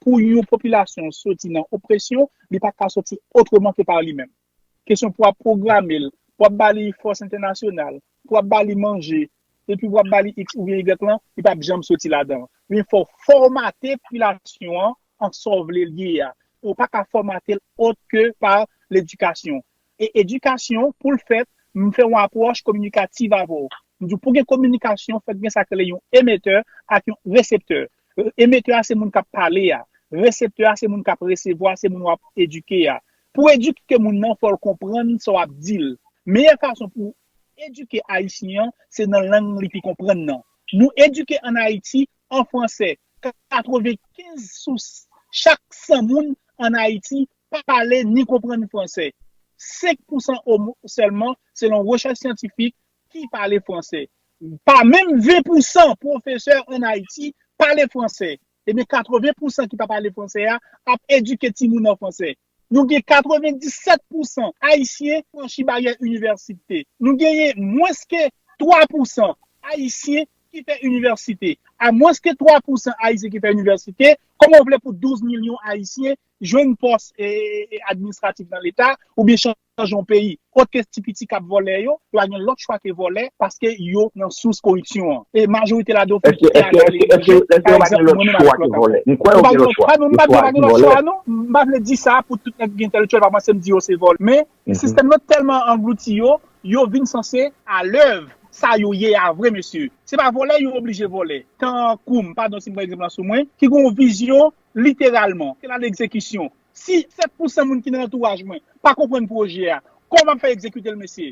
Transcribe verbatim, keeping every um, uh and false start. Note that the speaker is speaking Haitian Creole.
pou yon popilasyon soti nan opresyon, li pa ka soti otreman ke pa li menm. Kesyon pou w ap pwograme l, pou w ap ba li fòs entènasyonal, pou w ap ba li manje, epi pou w ap ba li X oubyen Y lan, li p ap janm soti ladan. Men fò w fòmate popilasyon an an sa w vle l ye a. Ou pa ka fòmate l ot ke pa ledikasyon. E edikasyon, pou l fèt, m fè yon apwòch kominikativ avè w. M di w, pou gen kominikasyon, fòk gen sa k rele yon emetè ak yon reseptè. Emetè a se moun k ap pale a. Reseptè a se moun k ap resevwa, se moun w ap edike a. Pou edike moun nan, fò l konprann sa w ap di l. Meyè fason pou edike Ayisyen an, se nan lang li pi konprann nan. Nou edike ann Ayiti an fransè. Katrevenkenz sou chak san moun ann Ayiti pa pale ni konprann fransè. Senk pousan sèlman, selon rechèch syantifik, ki pale fransè. Pa menm ven pousan pwofesè ann Ayiti pale fransè. Ebyen, katreven pousan ki pa pale fransè a ap edike timoun an fransè. Nou gen katrevendisèt pousan Ayisyen franchi baryè inivèsite. Nou genyen mwens ke twa pousan Ayisyen ki fè inivèsite. A mwens ke twa pousan Ayisyen ki fè inivèsite, kòman w vle pou douz milyon Ayisyen jwenn pòs e, e, e, administratif nan Leta, oubyen chanje yon peyi. Kot ke ti piti k ap vòlè yo, yo pa gen lòt chwa ke vòlè, paske yo nan sous koripsyon an. E majorite ladan yo fin kite al aletranje. Pa egzanp, mwen menm avèk lòt ankò. Nou pa gen lòt chwa, non, nou pa gen lòt chwa, non. M pa vle di sa pou tout nèg ki entèlektyèl pa panse m di yo se vòlè. Men, sistèm nan tèlman anglouti yo, yo vin sanse alèv sa yo ye a vre, mesye. Se pa vòlè yo oblije vòlè. Tankou m, padon si m pran egzanp lan sou mwen, ki gen yon vizyon literalman, ke l al egzekisyon. Si sèt pousan moun ki nan antouraj mwen pa konprann pwojè a, kòman m ap fè egzekite l, mesye?